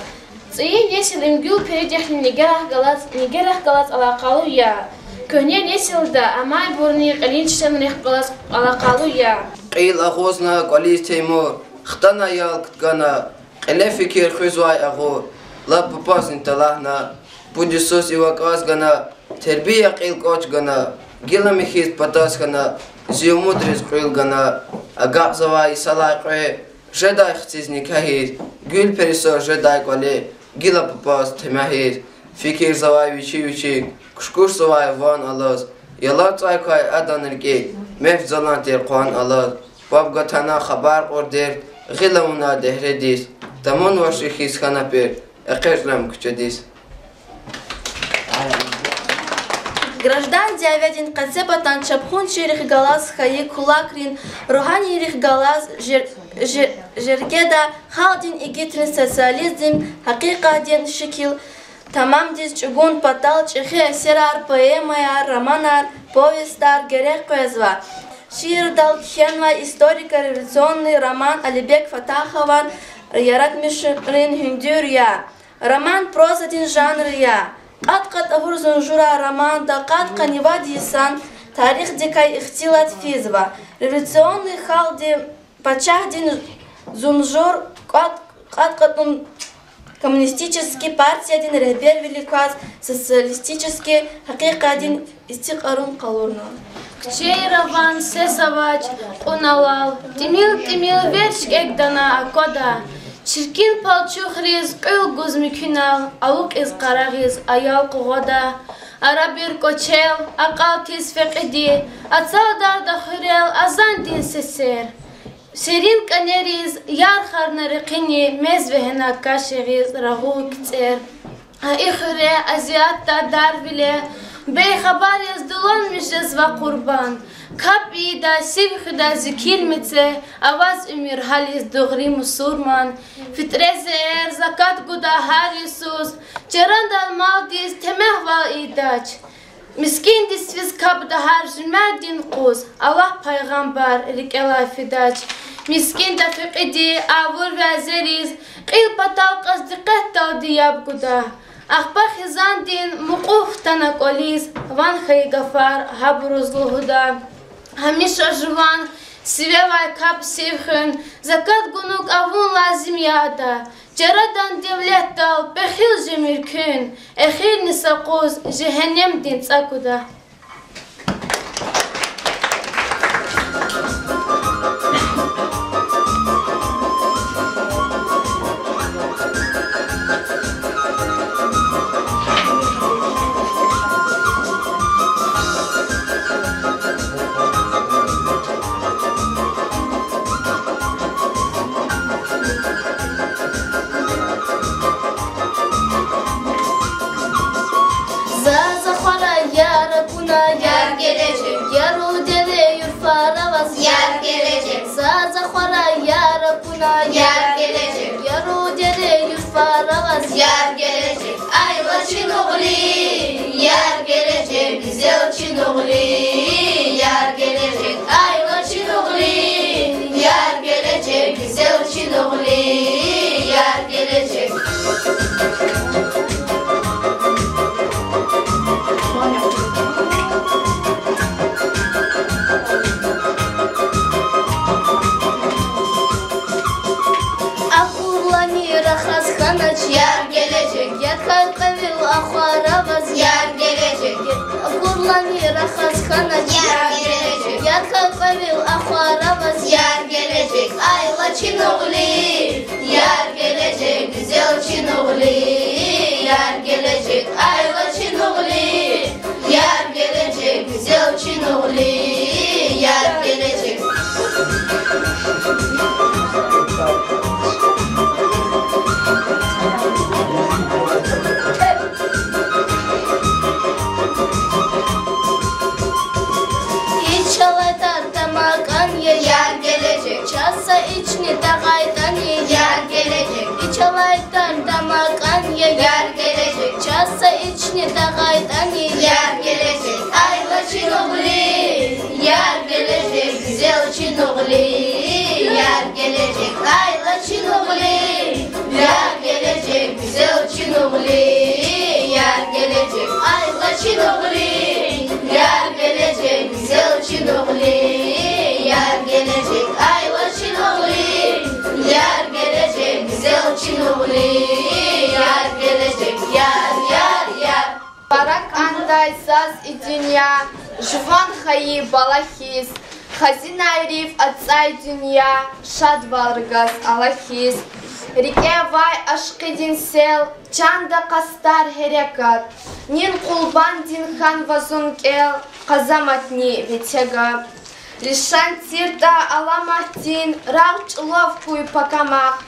ЦӀийи несил им Гуьлперидихъни нигерахъ галаз, нигерахъ галаз алакъалу я. Куьгьне несилда амайбурни кьилин членрихъ галаз алакъалу я. Кьил агъузна кӀвализ Теймур, хтана ял кутгана, кьиле фикир хуьзвай агъур, лап папазни талагьна, пуд йисуз ив акӀаз гана, тербия кьил кӀвач гана, гила михьиз патаз хьана, зи умудриз кьуьл гана, агакьзавай йисалай кьве, жедай хциз никягьиз, Гуьлпери сад жедай кӀвале, гила папаз темягьиз, фикирзавай вичи вичик, кушкушзавай ван алаз, ялат цӀай квай адан рикӀик, меф залан тир къван алаз, паб гатана хабар кьур дерт, гъил авуна дегьредиз, таманвачир хьиз хьана пер, экъечӀрам куьчедиз. Граждан дяведин къецепатан чапхунчийрихъ галаз хьайи кулакрин, ругьанийрихъ галаз жер-, жер-, жергеда халкьдин игитрин социализмдин гьакъикъатдин шикил тамамдиз чӀугун патал чӀехи эсерар, поэмаяр, романар, повестар герек къвезва. Шиирдал кхьенвай историко-революционный роман Алибек Фатахован яратмишунрин гьуьндуьр я. Роман прозадин жанр я. КьатӀ-кьатӀ авур зунжурар романда къад-къанни вад йисан тарихдикай ихтилат физва. Революционный халкьди, пачагьдин зунжур кӀватӀ-кьатӀун, коммунистический партиядин регьбервилик кваз социалистический гьакъикъатдин истикьарун къалурна. Куьчейра ван сес авач кьуналал, тӀимил-тӀимил верч кӀекӀдана аквада. Чиркин палчугъриз кьуьл гуз муькуьнал, алукьиз къарагъиз аял къугъвада. Арабир кӀвачел акьалтиз фекьиди, ацалдарда хуьрел азандин сесер. Серин кӀанериз ярхарна рекьини, мез вегьена каш ягъиз рагъул кицӀер. Гьа и хуьре азиятда дарвиле, бейхабар яз дуланмиш жезва къурбан. КапӀ ийида, сив хуьда зи кир-мецел, аваз уьмуьр гьализ дугъри мусурман. ФитӀре зеэр, закат гуда гьар йисуз, чарадан малдиз темягьвал ийидач. МискӀиндиз физ капӀда гьар жуьмярдин къуз, Аллагь пайгъамбар рикӀелай фидач. МискӀинда фекьиди авур вязериз, кьил патал кьаз дикъетдалди яб гуда. Ахпа хизандин мукьув хтана кӀвализ, ван хьайи гафар гьабуруз лугьуда. Гьамиша жуван сивевай капӀ сив хуьн, закат гунук авун лазим я ада. Чарадан девлетдал пехил жемир куьн, эхирни са къуз жегьеннемдин цӀа гуда. Заз ахварай яр акуна, яр гележег, яру дере юрфар аваз, яр гележег. Заз ахварай яр акуна, яр гележег, яру дере юрфар аваз, яр гележег. Ай лачhin угълу, яр гележег, гуьзел чи угълу, яр гележег. Ай лачhin угълу, яр гележег, гуьзел чи угълу, яр гележег. Акурлани рахаз хьанач, яр гележег, яд хьайи кьве вил ахвар аваз, яр гележег. Акурлани рахаз хьанач, яр гележег, яд хьайи кьве вил ахвар аваз, яр гележег. Ай лачhin угълу, яр гележег, гуьзел чи угълу, яр гележег. Ай лачhin угълу, яр гележег, гуьзел чи угълу, яр гележег. И чалай тар тамакӀан я, яр гележег, чаз са ични тагъайтӀани, яр гележег. И чалай тар тамакӀан я, яр гележег, чаз са ични тагъайтӀани, яр гележег. Ай лачhin угълу, яр гележег, гуьзел чи угълу, яр гележег. Ай лачhin угълу, яр гележег, гуьзел чи угълу, яр гележег. Ай лачhin угълу, яр гележег, гуьзел чи угълу, яр гележег. Ай лачhin угълу, яр гележег, гуьзел чи угълу, яр гележег. Яр, яр, яр. Пара кӀандай заз и дуьнья, жуван хайи бала хьиз, хазинайрив ацӀай дуьнья, шадвал ргаз ала хьиз. РикӀе авай ашкъидин сел, чанда къастар гьерекат, нин къурбанддин хьанва зун кӀел, къазаматни витега. Лишан тиртӀа аламатдин, рагъ чӀулав хьуй пакамахъ,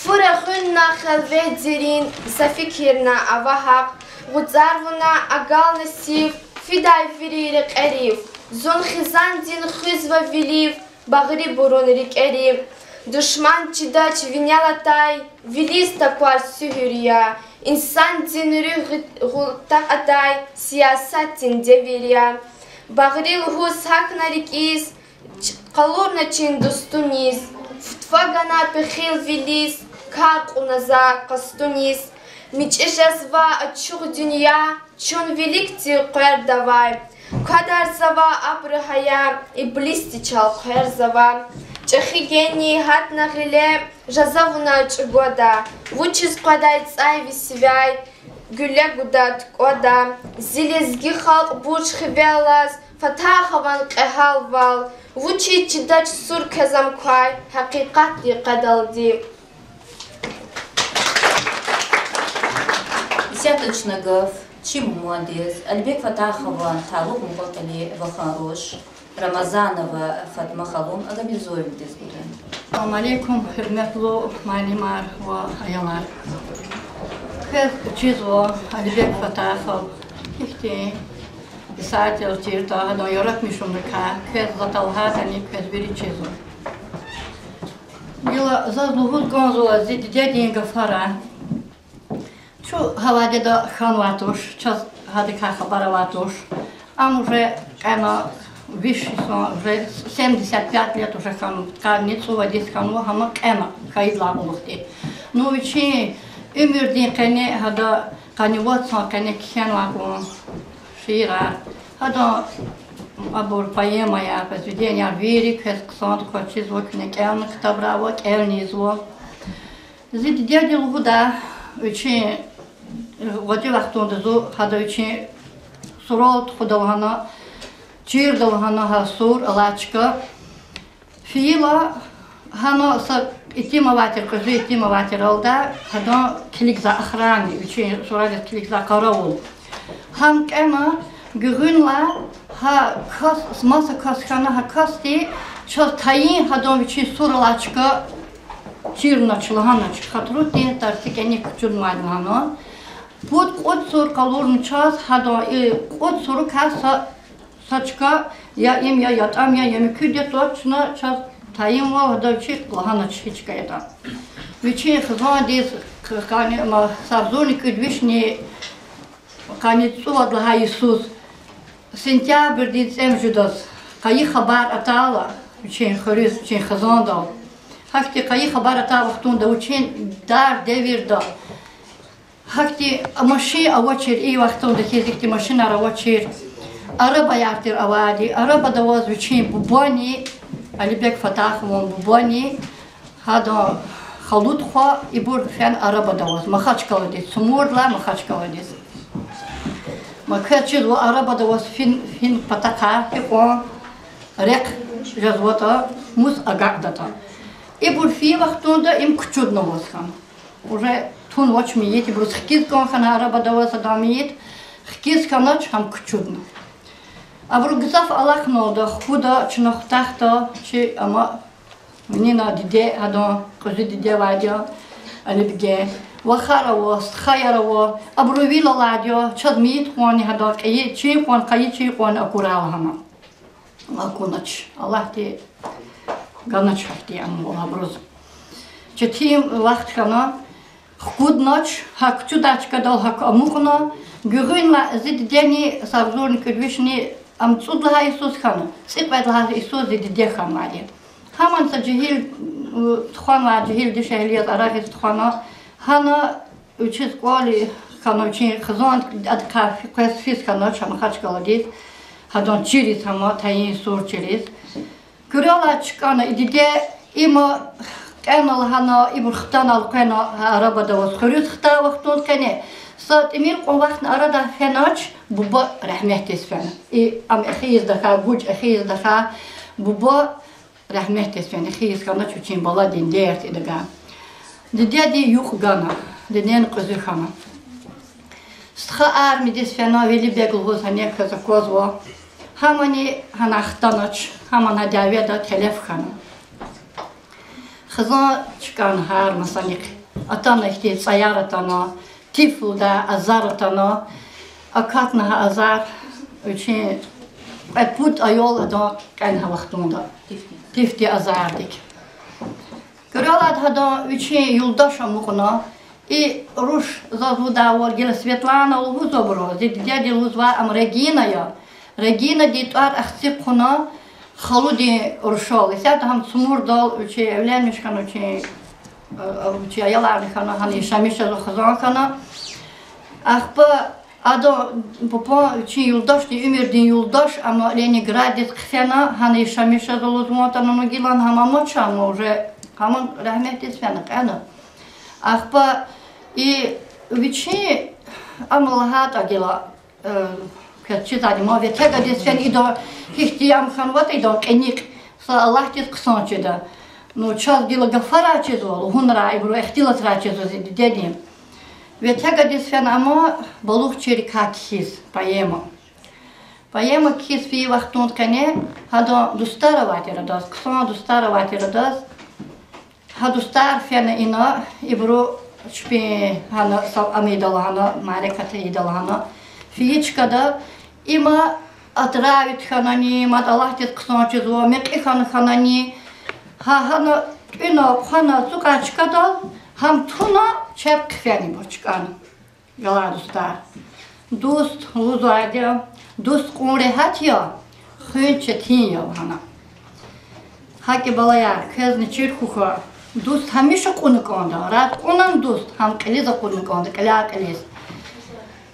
фу регъуьнна хелвет дерин, са фикирна ава гьахъ. ГъуцӀар вуна агална сив, фидай вири рекьерив, зун хизандин хуьзва вилив, багърибурун рикӀери. Душман чидач винел атай, вилиз таквар суьгьуьр я, инсандин руьгь гъи-, гъутакь атай, сиясатдин девир я. Багъри лугьуз гьахьна рикӀиз, ч-, къалурна чин дустуниз, футфа гана пехилвилиз, кар кьуна за къастуниз. МичӀи жезва ачух дуьнья, чун виликди къвердавай. Квадарзава абуру гьаям, иблисди чал хъверзава. ЧӀехи гений гьатна гъиле, жаза вуна чӀугвада. Вучиз къведай цӀай ви сивяй, гуьле гуда тукӀвада. Зи лезги халкь бурж хивел алаз, фатахъ аван кьегьал вал. Вучиз чидач сур квез ам квай, гьакъикъатди къведалди. Исятда чна гаф чи мугьмандиз, Алибек Фатахован талукь мукьва-кьили вахан-руш Рамазанова Фатма халун Агамирзоевадиз гуда. Салам алейкум, гьуьрметлу муаллимар ва аялар. Квез чизва Алибек Фатахов ихьтин писатель тиртӀа, гьадан яратмишунрикай квез за талгьайтӀани, квез вири чизва. Гила заз лугьуз кӀанзава зи дидедин гафара. Чун гьа вядеда хьанвай туш, чаз гьадакай хабар авай туш. Ам уже кьена виш йисан, уже семьдесят пять лет уже хьанва, къанни цӀувад йис хьанва, гьам кьена хьайидалай кьулухъди. Ну, вичин уьмуьрдин къене гьада, къанни вад йисан къене кхьенвай кьван шиирар, гьадан абур поэмаяр, произведенияр вири квез хъсандиз аквазва, чизва, куьне кӀелна ктабра ава, кӀелни ийизва. Зи дидеди лугьудай, вичин гъвечӀи вахтунда зун гьада вичин сурал тухуда лагьана, чирда лагьана гьа сур алай чка. Фейила, гьана са итим авай тир, кьуьзуь итим авай тир алда, гьадан килигзавай охранник, вичин сурадиз килигзавай къаравул. Гьам кьена, гуьгъуьнлай гьа кас, маса кас хьана, гьа касди чаз тайин гьадан вичин сур алай чка чирнач, лагьанач, хатурудин тарци кӀаник кучуднавайди лагьана. Пуд-кьуд сур къалурна чаз гьадан, и кьуд сурукай са, са чка, я им я ятӀам я, я муькуьди я, точно чаз тайинвал гьада вичи лагьанач гьи чка ятӀа. Вичин хизандиз, къанни, ма, агъзурни кӀуьд вишни къанни цӀувад лагьай йисуз, сентябрдин цӀемуьжуьдаз къайи хабар атайла вичин хуьруьз, вичин хизандал, гьахьтин къайи хабар атай вахтунда, вичин дар девирда, гьахьтин машин авачир, и вахтунда хьиз ихьтин машинар авачир, арабаяр тир авайди, арабада аваз вичин бубани, Алибек Фатахован бубани, гьадан халуд хва, ибур фена арабада аваз Махачкъаладиз, Цумурдилай Махачкъаладиз. Ма квез чизва, арабада аваз фин, фин патахъай гьикьван рехъ жезватӀа, мус агакьдатӀа. Ибур фин вахтунда им кучудна аваз хьана. Уже тунвач мейит, ибуруз хкиз кӀан хьана арабада аваз адан мейит, хкиз хьанач, гьам кучудна. Абуру гзаф алахъналда, хкуда, чна хутахда, чи ама винина диде, гьадан кьуьзуь диде авайди я, Алибге. Вахар ава, стхаяр ава, абуру вил алайди я, чаз мейит кьванни гьадан кьейи чин кьван, къайи чин кьван акурай лагьана. Акунач, Аллагьди ганач гьахьтин амал абуруз. Четин вахт хьана, хкуднач, гьа кучудай чкадал гьакӀ амукьна, гуьгъуьнлай зи дидени са агъзурни кӀуьд вишни, ам цӀуд лагьай йисуз хьана, цӀикьвед лагьай йисуз зи диде хьанвайди. Гьаман са жегьил, тухванвай жегьил дишегьли яз арагъиз тухвана, гьана вичиз кӀвал хьана, вичин хизан, адакай къвез физ хьанач Махачкъаладиз, гьадан чириз, гьам тайин сур чириз. Куьрелай чкӀана и диде, им кьена лагьана, ибур хтана элкъвена гьа арабада аваз хуьруьз хтай вахтунда къене, са тӀимил кьван вахтни арадай фенач, буба рагьметдиз фена. И ам эхиз тахьай, гуж эхиз тахьай, буба рагьметдиз фена, эхиз хьанач вичин баладин дерт идагай. Дидедин юкь гана, дидени кьуьзуь хьана. Стха армиядиз фена, Велибег лугьуз гьана квез аквазва. Гьамани гьана хтанач, гьаман а дяведа телеф хьана. Хизан чкӀана гьар масанихъ. Атана ихьтин цӀаяр атана, тифлудай азар атана, акатна гьа азар, вичин кьвед-пуд аял адан кьена гьа вахтунда. Тифди азардик. Куьрелай гьадан вичин юлдаш амукьна, и руш заз лугьудайвал гила Светлана лугьузвайбуру, зи дидеди лугьузвай ам Регина я. Регинадин тӀвар Ахцегь хъувуна халудин рушал. Исятда гьам Цумурдал вичи эвленмиш хьана, вичин, э, вичин аяларни хьана, гьана яшамиш жезва, хизан хьана. Ахпа адан папан вичин юлдашдин, уьмуьрдин юлдаш, амма Ленинграддиз хъфена, гьана яшамиш жезва лугьуз ван атана, ну гилан гьам амач, амма уже гьаман рагьметдиз фена, кьена. Ахпа и вичин, амма лагьайтӀа гила, э, квез чизвайди, ма ветегадиз фена, идан гьихьтин ам хьанватӀа, идан кьиникь, са Аллагьдиз хъсан чида. Ну, чаз гила гафарай чизва, лугьунрай, ибуру ихтилатрай чизва зи дидедин. Ветегадиз фена ама Балугъчийрикай кхьиз поэма. Поэма кхьиз фейи вахтунда къене гьадан дустар авай тир адаз, хъсан дустар авай тир адаз. Гьа дустар фена ина, ибуру чпин гьана са-, ам ийида лагьана, мярекат ийида лагьана, фейи чкада, има отравит хьанани, мад Аллагьдиз хъсан чизва, мекьи хьана хьанани, гьа гьана тӀуьна, хъвана ацукьай чкадал, гьам туна чеб хъфенибур чкӀана. Галай дустар. Дуст лугьузвайди я, дуст кьун регьят я, хуьн четин я лагьана. ГьакӀ я, балаяр, квезни чир хьухь, дуст гьамиша кьуна кӀанда, рад кьунани дуст, гьам кьилиз акъудна кӀанда, кьиляй кьилиз.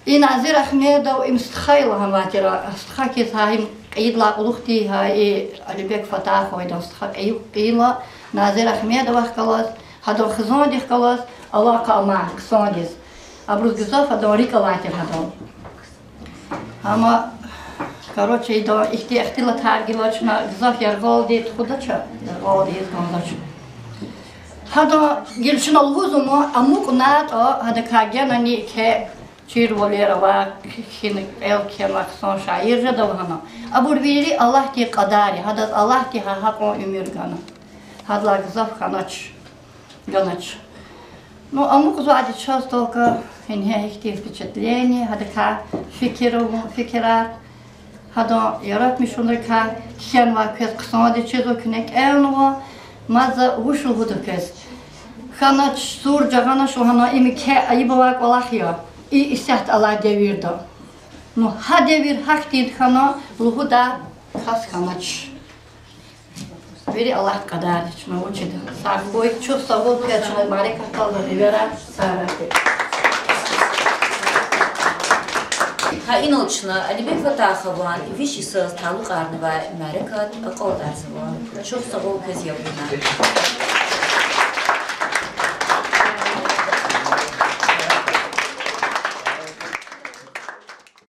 И Назир Агьмедов, им стха я лагьанвай тир, стха хьиз гьа им кьейидалай кьулухъди гьа и Алибек Фатаховадан стха кьей-, кьейила, Назир Агьмедовахъ галаз, гьадан хизандихъ галаз алакъа ама хъсандиз. Абуруз гзаф адан рикӀ алай тир гьадан. Амма, короче, идан ихьтин ихтилатар гила чна, гзаф яргъалди тухудач, яргъалди ийиз кӀанзавач. Гьадан гила чна лугьузва ма, амукьнатӀа, гьадакай генани еке чирвилер авай, кхьин, кӀел кхьенвай хъсан шаир жеда лагьана. Абур вири Аллагьдин кьадар я, гьадаз Аллагьди гьа гьакьван уьмуьр гана. Гьадалай гзаф хьанач, ганач. Ну, амукьзавайди чаз только ингье ихьтин впечатление, гьадакай фикир, фикирар, гьадан яратмишунрикай, кхьенвай квез хъсандиз чизва, куьне кӀелнава, мад за вуч лугьуда квез. Хьанач, сур жагъанач лагьана, им еке айиб авай кӀвалах я, и исятда алай девирда. Ну, гьа девир гьахьтинди хьана, лугьудай кас хьанач. Вири Аллагьдин кьадарди, чна вучида. Сагъ хьуй, чухсагъул квез, чна мярекатдал эверар сагърай. Гьа инал чна Алибек Фатахован виш йисуз талукьарнавай мярекат акьалтӀарзава. Чухсагъул квез, яб гана.